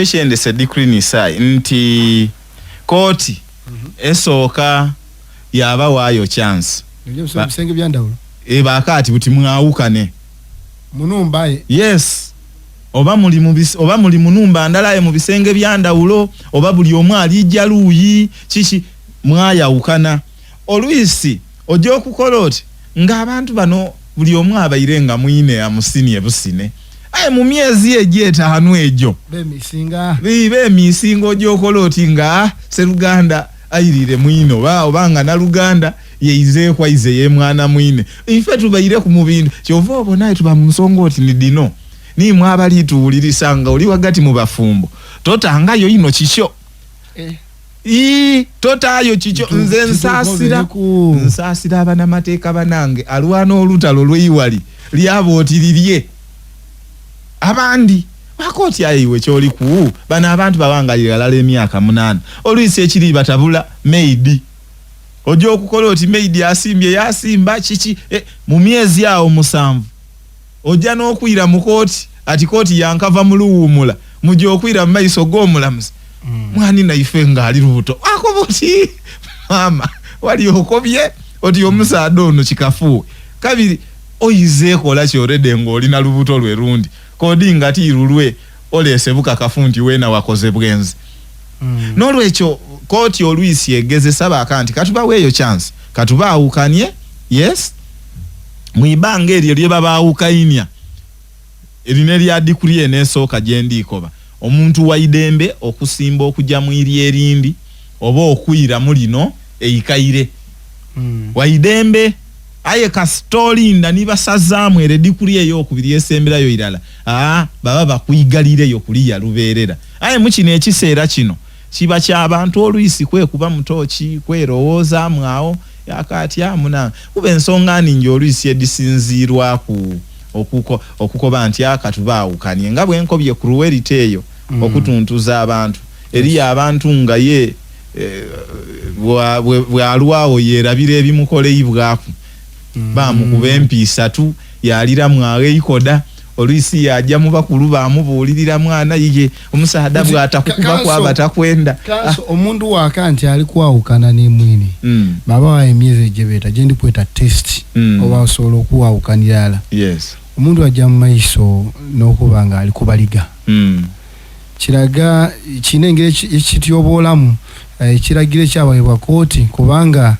Ekyendese decree nisi nti kooti esooka yabawaayo chance. Ebisenge byandawulo. Bakaati buti mwawukane munumba ye. Yes, oba muli oba muli munumba ndala ye mu bisenge byandawulo, oba buli omu alijja luuyi kiki, mwayawukana. Olwisi ojja okukola oti ng'abantu bano buli omu abaire nga mwine amusinie busine, aye mu myezi egyo 5 egyo bemisinga bemisinga ojja okola oti nga seruganda ayirire mwine oba nga naluganda yeizeeko aize ye mwana mwine. Ife tubaire ku mubindu kyova obona tuba mu nsonga oti ni dino nimwe abalituwulirisa nga oli wagati mu bafumbo totangayo ino kikyo. Totaayo kikyo. Nze nsaasira abanamateeka banange alwana olutalo lweiwali lyaba oti lirye abandi wakooti ayiwe kyoliku bano abantu bawangalira alala emyaka 8 olwisi ekiri batabula maid ojja okukola oti maid asimbye yasimba kiki mu myezi awo 7 ojja n'okwira mu kooti ati kooti yankava mu luwummula mujja okwira mu maiso g'omulamuzi mwani naife ng'ali lubuto akoba oti maama wali okobye oti omusaadde ono kikafuuwe kabiri oyizeekola kyorede ng'olina lubuto lwe lundi kodi nga tiirulwe oleese bukakafu nti weena wakoze bwenzi. N'olwekyo kooti olwisi egezesa baaka nti katubaweeyo chance katubaawukanye. Yes, mwibanga eryo lye babaawukainya erina erya decree eneesooka gye ndiikoba omuntu waidembe okusimba okujja mu iri erindi oba okwira mu lino eikaire. Waidembe aye kasitolinda nibasazaamu ere decree ey'okubiri esemberayo irala baba bakwiggalireyo kuliya lubeerera. Aye mu kino ekiseera kino kiba ky'abantu olwisi kwekuba mutooki kwerowoozaamu awo yakatya muna kuba ensonga nningi olwisi edisinziirwaku okukoba nti akatubaawukanye nga bwenkobye cruelty eyo okutuntuza abantu eriyo abantu nga ye bwalwawo yerabira ebimukoleibwaku bamukuba empi 3 yaliramu awo eikoda olwisi yajja mu bakulu bamubuulirira mwana yiye omusaadha bw'atakukuba kwaba takwenda. Omuntu waaka nti ali kwawukana ne mwine baba wa emyezi egyebeeta gye ndi kweta test oba osobola okuwawukanira ala. Yes. Omuntu ajja mu maiso n'okuba nga ali kubaliga kiraga kina engeri ekityoboolamu ekiragiro ekyaweebwa kooti kubanga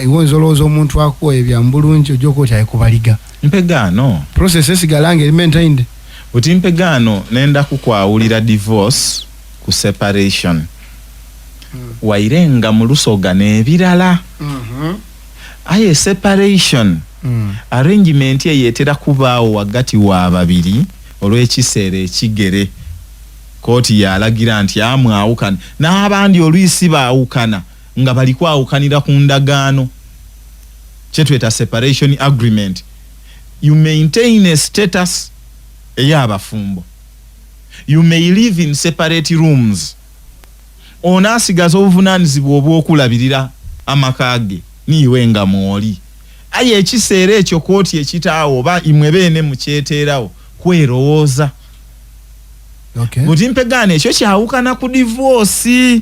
iwe oyinza olowooza omuntu akuwa ebyambulungi ojja okuba oti ali kubaliga. Mpegaano process esigala nga eri maintained. Buti mpegaano nenda kukwawulira divorce ku separation waire nga mu lusoga n'ebirala. Aye separation arrangement eyo etera kubaawo wagati wa babiri olw'ekiseera ekigere. Kooti yalagira nti amwawukana n'abandi olwisi baawukana nga bali kwawukanira ku ndagaano kyetweta separation agreement. You maintain a status ey'abafumbo, you may live in separate rooms. Ono asigaza obuvunaanyizibwa obw'okulabirira amaka ge niiwe nga mwoli, aye ekiseera ekyo kooti ekitaawo oba imwe beene mukyeteerawo kwerowooza. Buti mpegaano ekyo kyawukana ku divorce.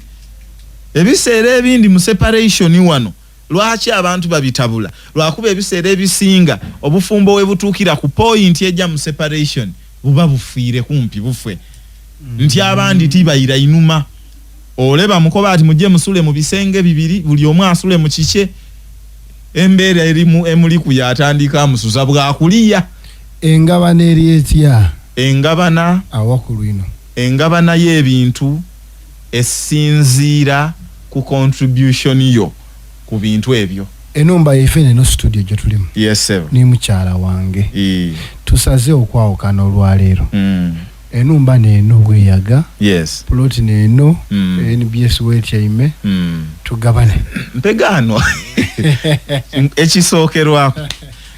Ebiseera ebindi mu separation wano lwaki abantu babitabula? Lwakuba ebiseera ebisinga obufumbo we butuukira ku point ejja mu separation buba bufiire kumpi bufwe nti abandi tibayira inuma oleba mukoba ati mujje musule mu bisenge bibiri buli omu asule mu kikye embeera erimu emuliku yatandika amusuza bwakuliya. Engabana eri etya? Engabana awakulu ino engabana y'ebintu esinziira ku contribution yo ku bintu ebyo. Enumba yaife neno studio gye tulimu. Yes sir. Ni mukyala wange. Tusaze okwawukana olwaleero. Enumba neeno bweyaga. Yes. Plot neeno NBS wetyaime. Tugabane. Mpegaano ekisookerwako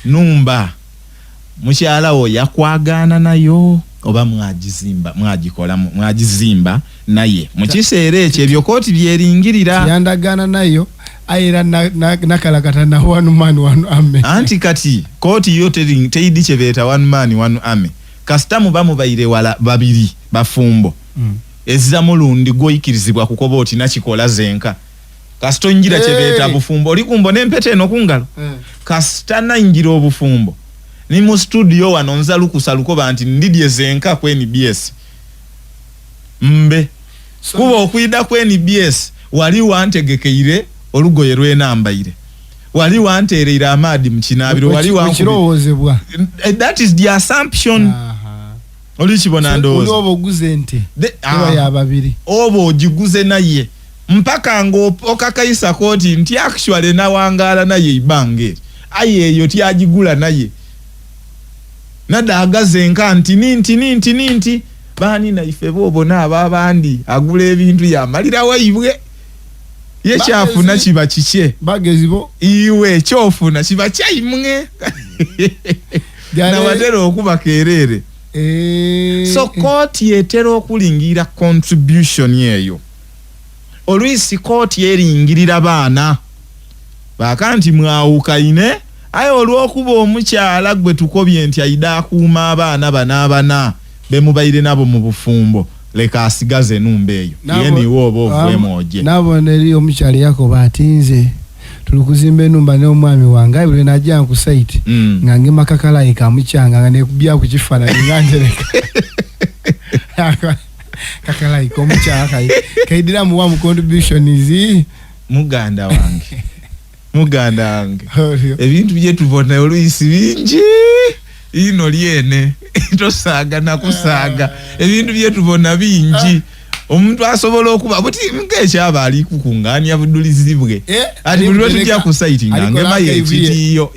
numba mukyala wo yakwagaana nayo oba mwagizimba mwagikola mwagizimba naye mu kiseera ekyo ebyo kooti byeringirira. Yandagaana nayo aera nakalakata na one man one army. Anti kati kooti yo teyidi kye beeta one man one army. Kasita muba mubaire wala babiri bafumbo. Ezira mulundi gwoyikirizibwa kukoba oti nakikola zenka. Kasita oyingira kye beeta bufumbo, oli kumbona empeta eno ku ngalo. Kasita nayingira obufumbo ni mu studio wano nza lukusa lukoba nti ndidye zenka ku NBS mbe. Kuba okwida ku NBS wali wantegekeire olugoye lwenambaire, wali wanteereire amaadi mu kinaabiro, wali Kirowoozebwa. That is the assumption. Oli kibona ndowooza. Oba oguze ente eba ya babiri. Oba ogiguze naye mpaka nga okakayisa kooti nti actually nawangaala naye ibanga eri, aye eyo tyagigula naye nadagaze nka nti ninti ninti ninti baani naife boobona ab'abandi agula ebintu yamalira waibwe ye kyafuna kiba kikye. Bagezi bo. Iwe kyofuna kiba kyaimwe. Nawatera okuba kereere. So kooti etera okulingira contribution eyo. Olwisi kooti eringirira baana baka nti mwawukaine, aye olw'okuba omukyala gwe tukobye nti aida akuuma abaana bano abana bemubaire nabo mu bufumbo, leka asigaze enumba eyo. Ye niwe oba ovuemu oje. Nabona eri omukyala yakoba ati nze tuli kuzimba enumba n'omwami wange, aye buli najja ku site nga ngema kakalayi kamukyanga nga nekubya ku kifaananyi nga ntereka kakalayi k'omukyala kaidira muwa mu contributions. Muganda wange, muganda wange, ebintu bye tubona oluyisi bingi ino lyene tosaaga nakusaaga. Ebintu bye tubona bingi. Omuntu asobola okuba buti ng'ekyaba ali kukungaanya budulizi bwe. Ati buli lwe tujja ku site nga ngemayo ekitiiyo.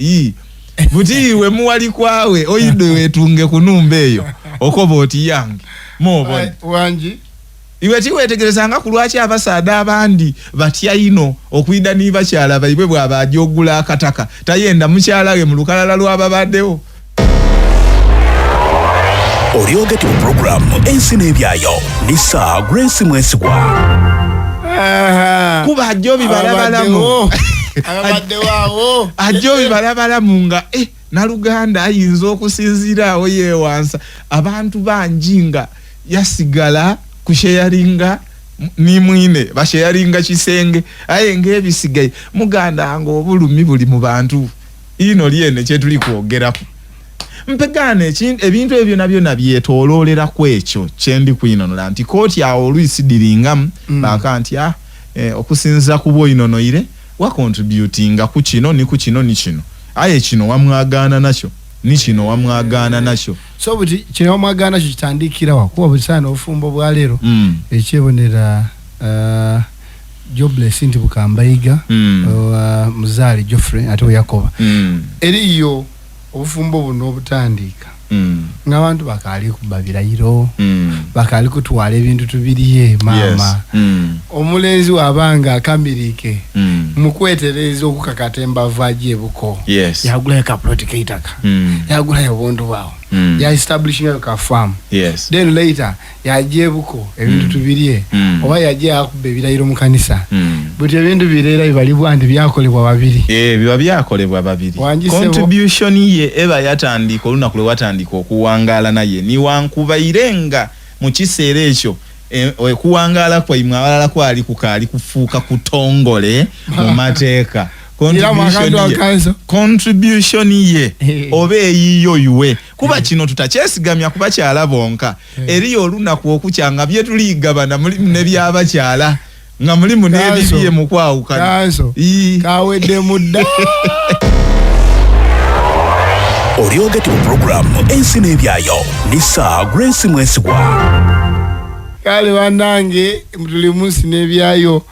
Buti iwe muwali kwawe oyidde weetunge ku numba eyo okoba oti yange muobone. Wangi. Iwe tiweetegerezanga ku lwaki abasaadha abandi batya ino okwida ni bakyala baibwe bw'aba ajja ogula akataka tayenda mukyala we mu lukalala lw'ababaddewo. Oryogeti mu programu Ensi n'Ebyayo ni Sir Grace Mwesigwa. Kuba ajja obibalabalamu. Abaddewo awo. Ajja obibalabalamu nga Naluganda ayinza okusinziira awo yeewansa. Abantu bangi nga yasigala kusheyaringa ni mwine basheyaringa kisenge, aye ng'ebisigaye muganda nga obulumi buli mu bantu. Ino lyene kye tuli kwogeraku. Mpegaana ebintu ebyo nabyo nabyetooloolera ku ekyo kye ndi kwinonola nti kooti awo oluisi diringamu baka nti okusinziira ku bw'oyinonoire wakontributinga ku kino ni ku kino ni kino, aye kino wamwagaana nakyo ni kino wamwagaana nakyo. So buti kino wamwagaana nakyo kitandikira wa kuba busaana obufumbo bwa leero ekyebonera jobless nti bukambayiga muzaali Geoffrey ate we yakoba eriyo obufumbo buno obutandika ng'abantu bakaali kuba birayiro, bakaali kutwala ebintu tubiriye maama. Omulenzi wabanga akamirike mukwetereza okukakata embavu agyebuko yagulayo ka plot keitaka, yagulayo obuntu bwawo, ya establishingayo ka farm. Then later yajebuko ebintu tubiriye oba yaje akuba ebirayiro mu kanisa. Buti ebintu bireera bibalibwa nti byakolebwa babiri. Biba byakolebwa babiri. Contribution ye eba yatandika olunaku lwe watandika okuwangaala naye niwankubaire nga mu kiseera ekyo okuwangaala kwaimwe abalala kwali kukaali kufuuka kutongole mu mateeka. Contribution ye oba eyiyo iwe kuba kino tutakyesigamya kubakyala bonka. Eriyo olunaku okukyanga bye tuligabana mulimu n'ebyabakyala nga mulimu n'ebibye mu kwawukana. Kawedde mudda. Oryogeti mu programu Ensi n'Ebyayo ni Sir Grace Mwesigwa. Kale bannange tuli mu nsi n'ebyayo.